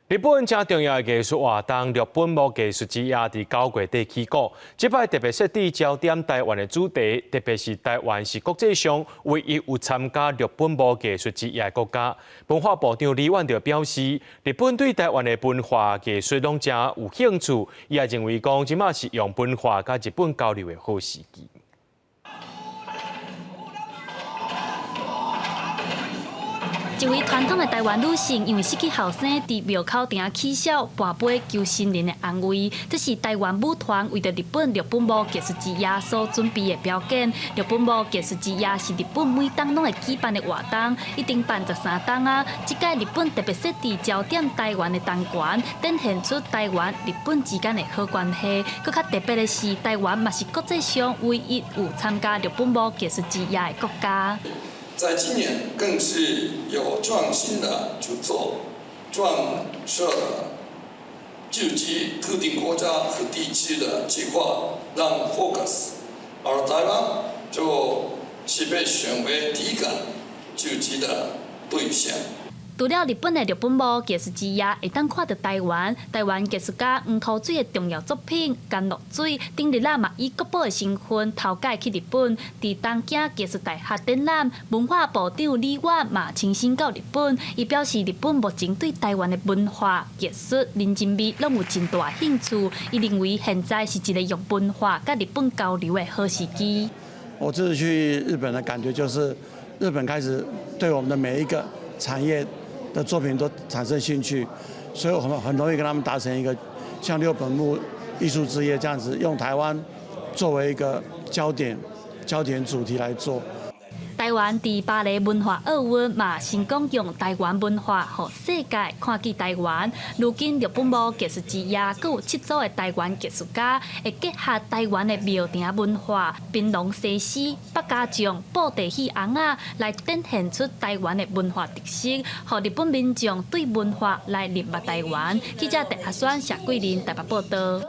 日本誠重要的藝術活動六本木藝術之夜佇9月底起鼓，這擺特別設置焦點台灣的主題，特別是台灣是國際上唯一有參加六本木藝術之夜的國家。文化部長李遠就表示，日本對台灣的文化藝術攏誠有興趣，伊也認為講，這馬是用文化佮日本交流的好時機。一位傳統的台灣女性，因為失去後生，佇廟口埕起痟跋杯求神靈的安慰。這是台灣舞團為著日本六本木藝術之夜所準備的表演。六本木藝術之夜是日本每冬攏會舉辦的活動，已經辦13冬啊。這屆日本特別設置焦點台灣的單元，展現出台灣、日本之間的好關係。閣較特別的是，台灣嘛是國際上唯一有參加六本木藝術之夜的國家。在今年更是有創新的舉措，創設了聚集特定國家和地區的計劃，讓 focus，而台灣就是被選為第一個聚集的對象。除了日本的六本木藝術之夜會當看著台灣，台灣藝術家黃土水的重要作品《甘露水》，頂日仔嘛以國寶的身份頭擺去日本，佇東京藝術大學展覽。文化部長李遠嘛親身到日本，伊表示日本目前對台灣的文化、藝術、人情味攏有真大興趣。伊認為現在是一個用文化佮日本交流的好時機。我這次去日本的感覺就是，日本開始對我們的每一個產業的作品都產生興趣，所以我們很容易跟他們達成一個像六本木藝術之夜這樣子，用台灣作為一個焦點主題來做。台灣佇巴黎文化奧運嘛，成功用台灣文化予世界看見台灣。如今六本木藝術之夜，閣有七組的台灣藝術家會結合台灣的廟埕文化、檳榔西施、百家將、布袋戲尪仔，來展現出台灣的文化特色，予日本民眾對文化來認捌台灣。記者鄭阿宣、謝桂林台北報導。